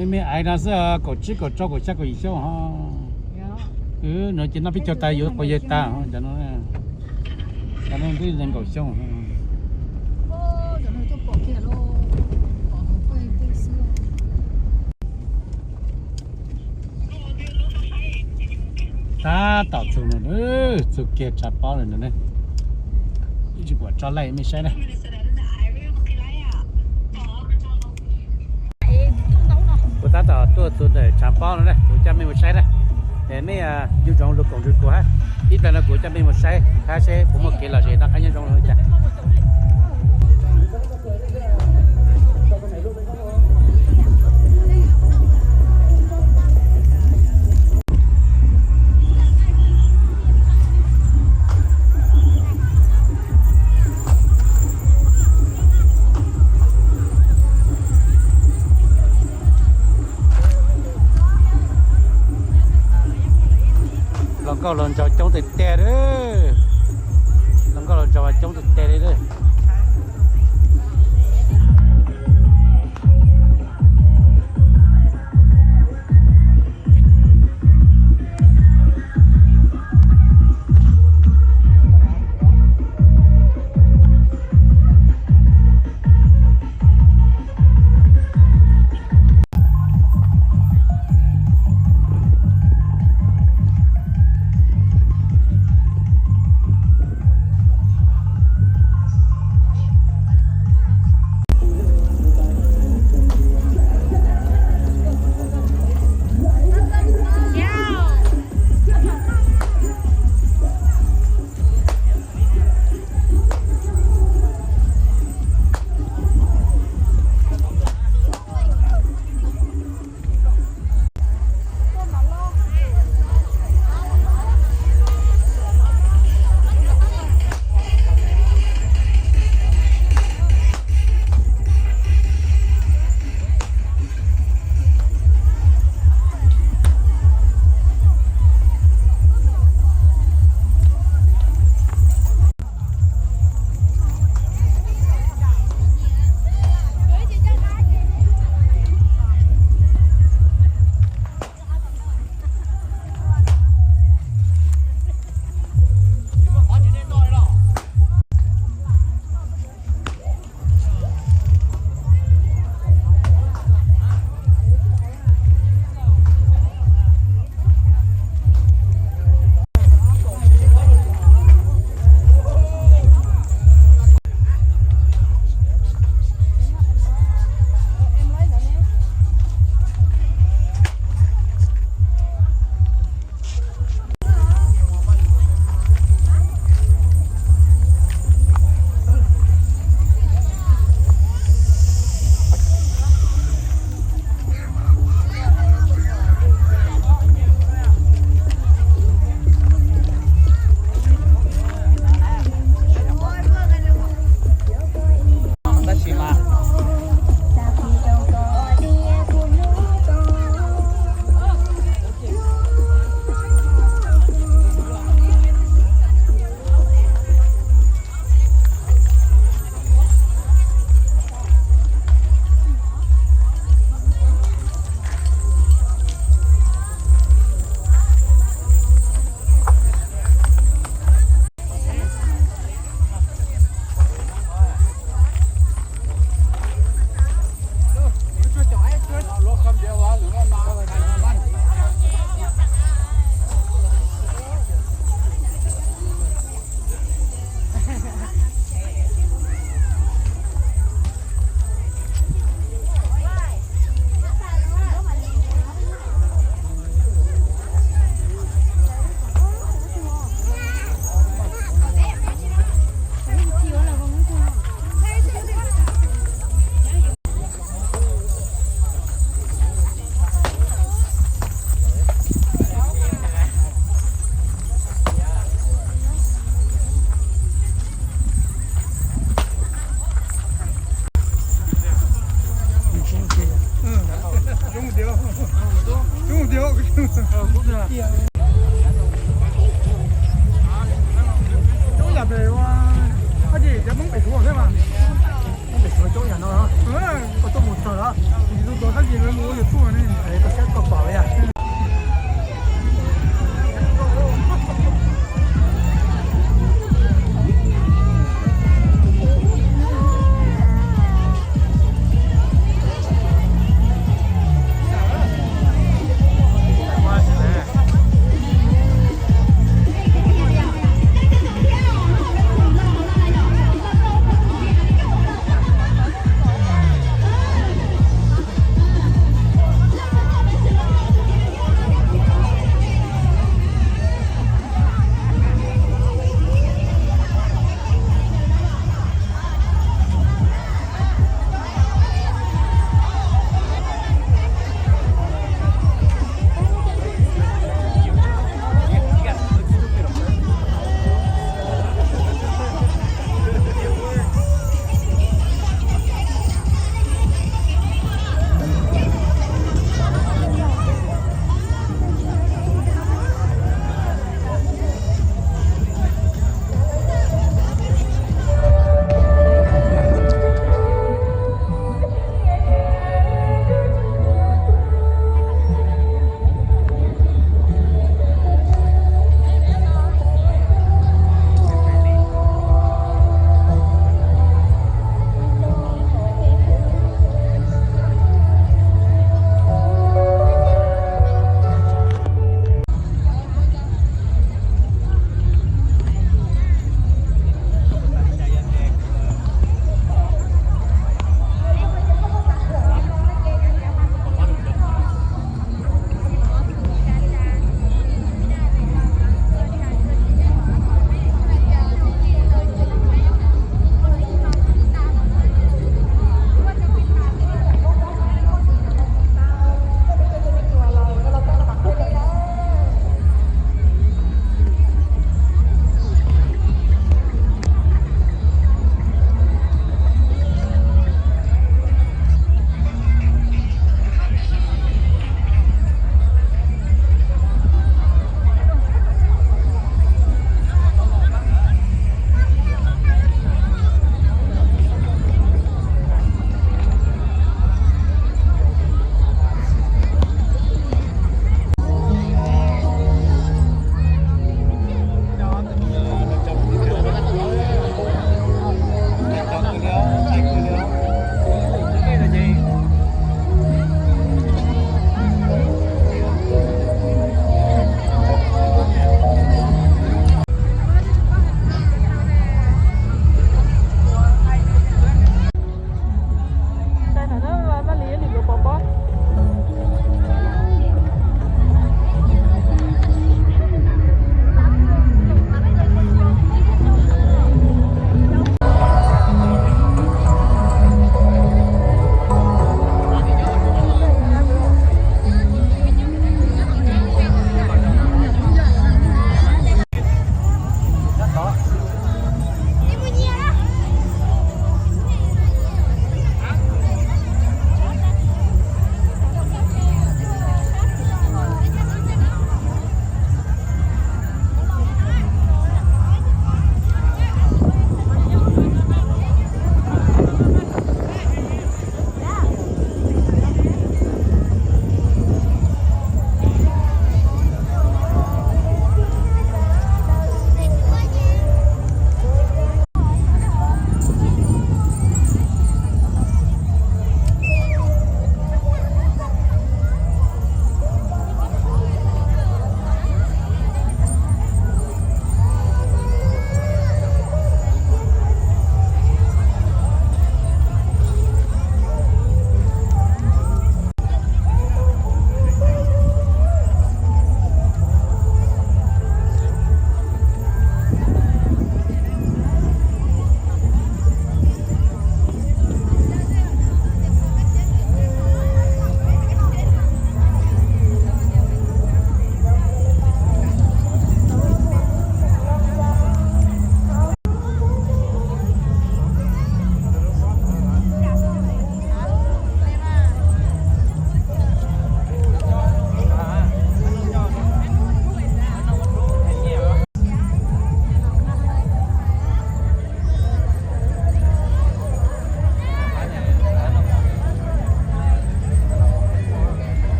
Me aiv no xwb, kaum tsib, kaum rau, kaum xya, kaum yim xyoo ho. No ces noj peb caug tas yuav quas yawg tas ho cov no. Cov no twb nees nkaum xyoo. Tab tom txug no, txug kiag tshav pob lawm no ne. Tsis pom tso laij mej saib na. Kuv tab tom tuaj txug ntawm tshav pob no na, kuv coj mej mus saib na. Es mej yuav tsoom lug koom nrug kuv hab, ib plag no kuv coj mej mus saib hab seb puas muaj kev lom zem noj qab nyob zoo li cas. Hluas nkauj hluas nraug coob tiag tiag li. Hluas nkauj hluas nraug mas coob tiag tiag li lawm.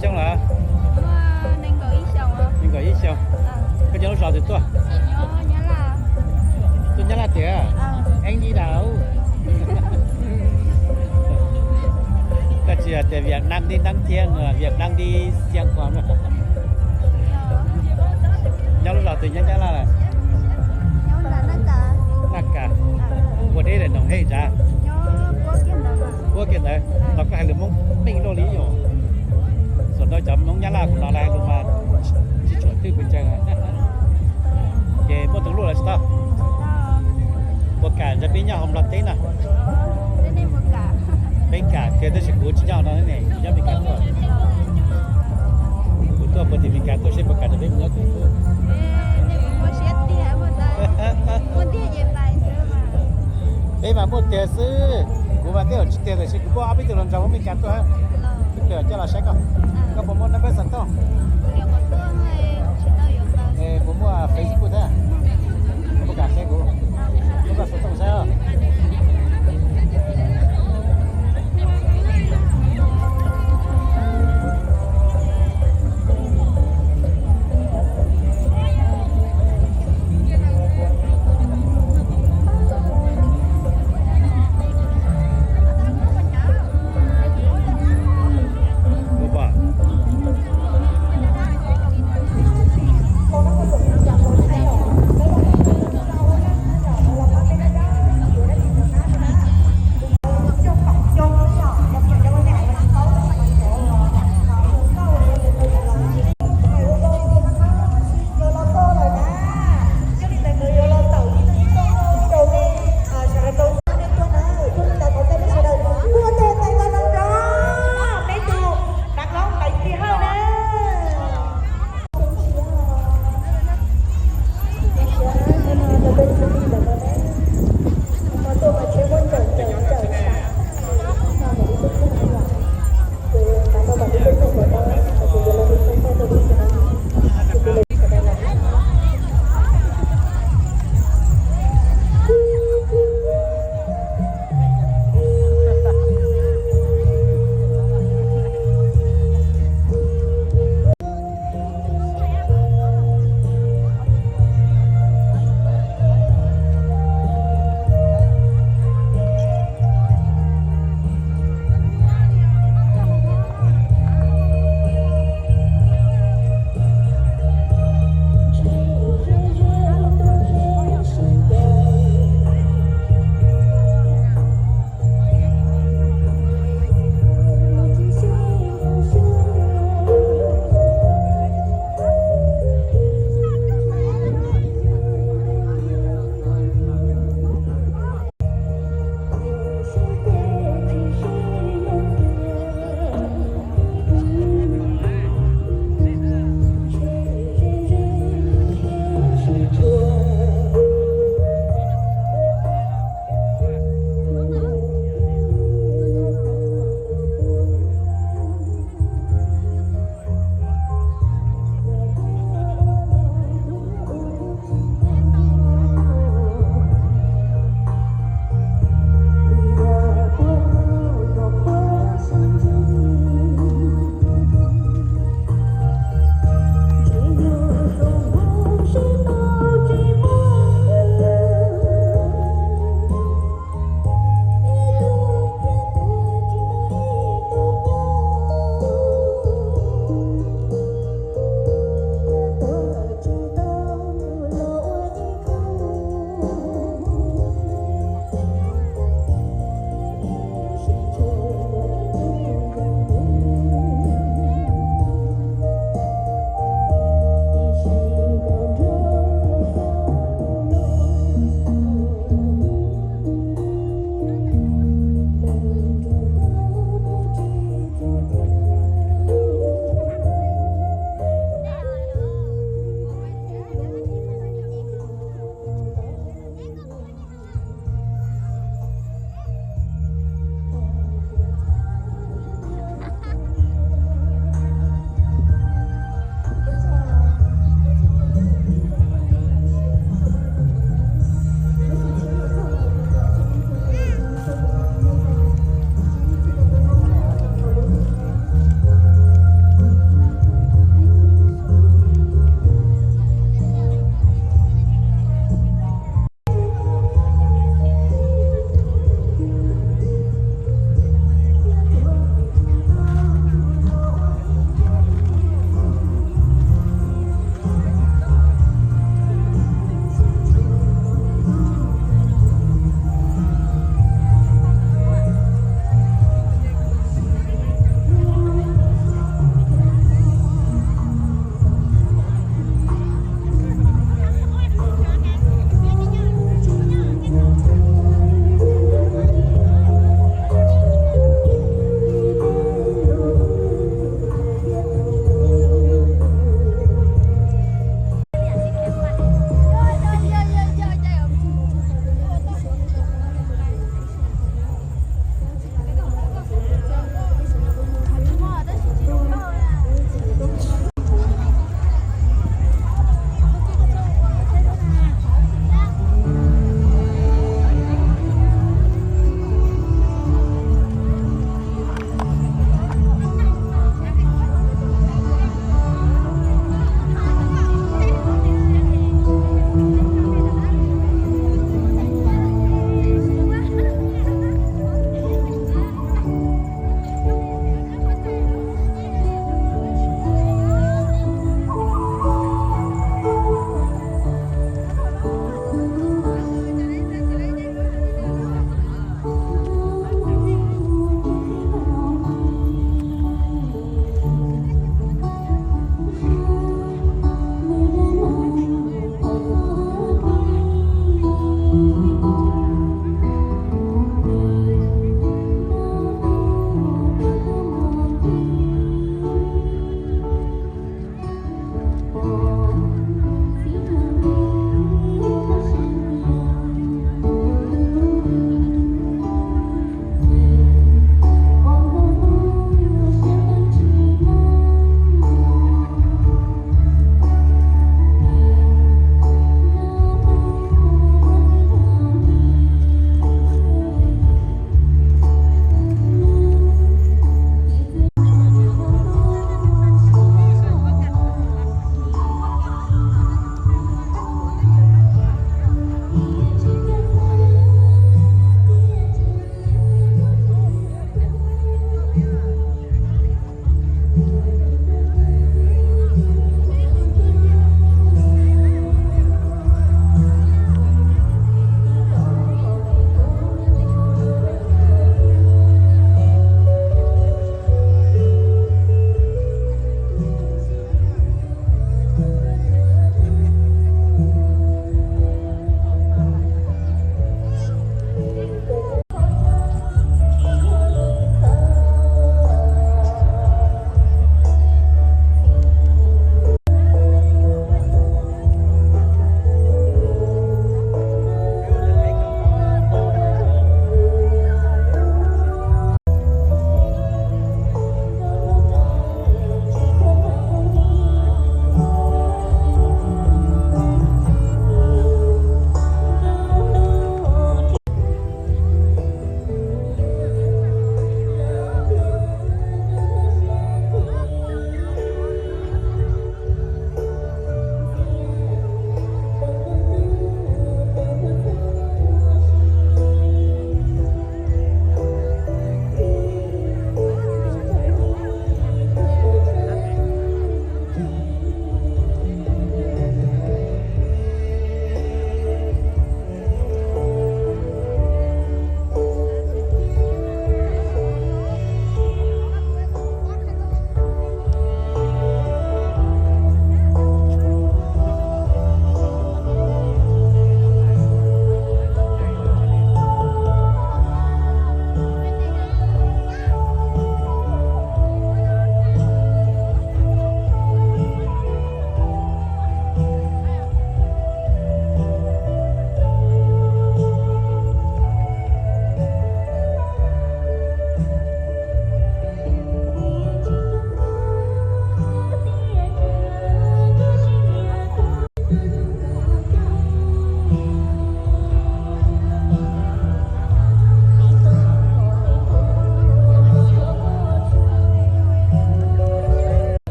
Xyoo lawm? Nees nkaum ib xyoos. Koj nyob lub zos twg tuaj? Tuaj Nyab Laj tiag? Eeb ib dau. Koj tsis hais tias Việt Nam đi năm thiêng, Việt Nam đi siang kos. Nyob lub zos twg nyob Nyab Laj lawm? Naj Kas. Ua deb lawm noom hej nrad. Puab kiag ntawd, tos koj hais lus Hmoob meej luaj li yom. Xam ntau cov Hmoob Nyab Laj kuv no lawv hais lus mas tsis tshua twg pes tsawg. Ces muaj tus luaj los tsis tau. Puas kam nrog peb nyob hauv Nplog teb no? Peb kam tiag tab sis kuv tsis nyob no ne, kuv nyob Meskas tuaj. Kuv tuaj puag tim Meskas tuaj seb puas kam nrog peb mus nyob tim ub. Peb mas muaj tiag xwb, kuv mas tej zaum tsis tiag tab sis kuv muaj ob peb tug hluas nraug Meskas tuaj, kuv coj los saib koj. Koj puas muaj number xov tooj? Puas muaj Facebook thiab? Koj puas kam qhia kuv, muab koj xov tooj saib.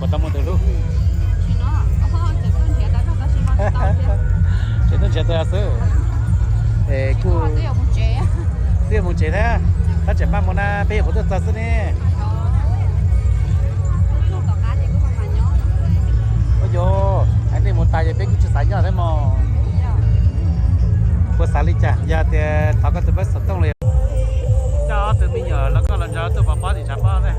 Puas tau mus tus hlub? Tseem tuaj nrhiav tus xwb. Es kuj twb yuav mus tsev thiab, tab tseem maj mus na, peb yuav qhuav tuaj txog xwb ne. Ua yog hais nej mus tas ces peb kuj tsis xav nyob thiab mog. Puas xav li cas yog tias thov koj tus pab xov tooj los yog coj ob tug me nyuam los koj los nrog tuaj pov pob tim tshav pob na.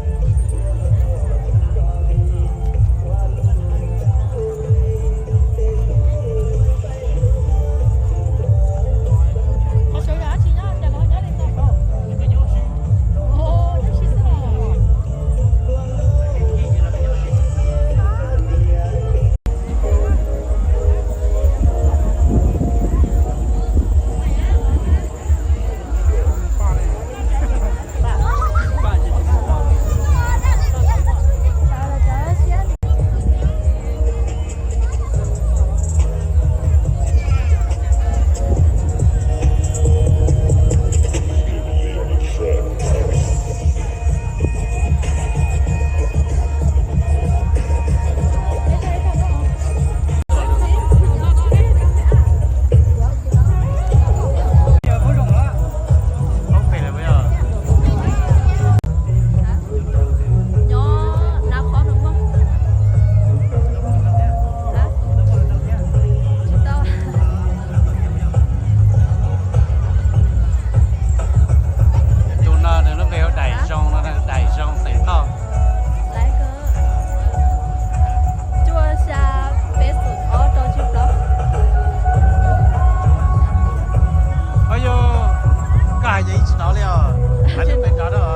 Tus no nws lub npe hu Daim Zoo no, Daim Zoo xeem Lauj. Cuaj xya peb xoom ob rau tsib plaub. Au yog, koj hais ces yeej tsis hnov li os. Hais lub npe nrov rau.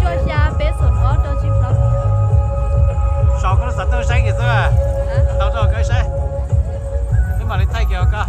Cuaj xya peb xoom ob rau tsib plaub. Sau koj lub xov tooj saib kiag xwb, tau rau koj saib, wb mam li thaij kiag koj.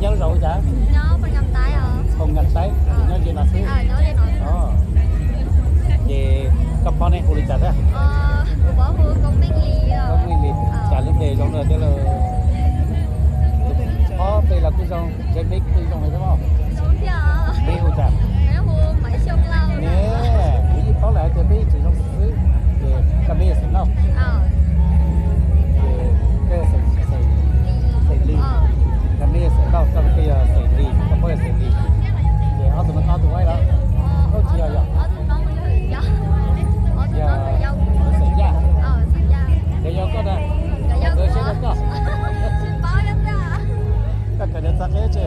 Nyob lub zos ua cas? Phoo Nyas Saib, nyob ze no xwb. Ces koj phob nej hu li cas thiab? Koob Meej Lis, cas lub npe zoo li thiab lauj? Ob peb los kuj zoo, ntshe peb kuj zoo li thiab mog. Peb hu cas? Kuv yeej paub lawm hais tias peb yeej tseem zoo xwb xwb. Ces koj peb yog xeem Lauj. Ces koj yog xeem, xeem Lis, koj peb yog xeem Lauj, koj yog xeem Lis, koj phob yog xeem Lis. Ces ob tug no koj ob tug ua los? Tsis yog, yog xeem Yaj. Ces yog koj na, nkawd siab rau koj. Koj kawm ntawv txog qib tsi?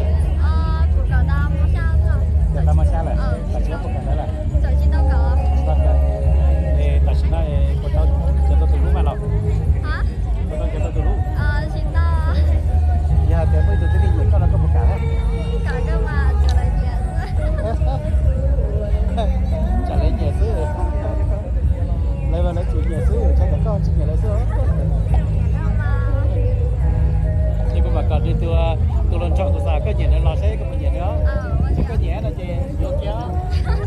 Kawm tau mos xya lawm, tam sim no puas kawm ntawv lawm? Tsis tau kawm. Es tam sim no puas tau nrhiav tau tus hlub mas los? Puas tau nrhiav tau tus hlub? Yog hais tias muaj ib tug tib neeg nyiam koj no koj puas kam thiab? Tsam lawv nyiam xwb. Tso tus xav koj nyiam nws los seb koj puas nyiam nws. Koj nyiam no ces yuav kiag.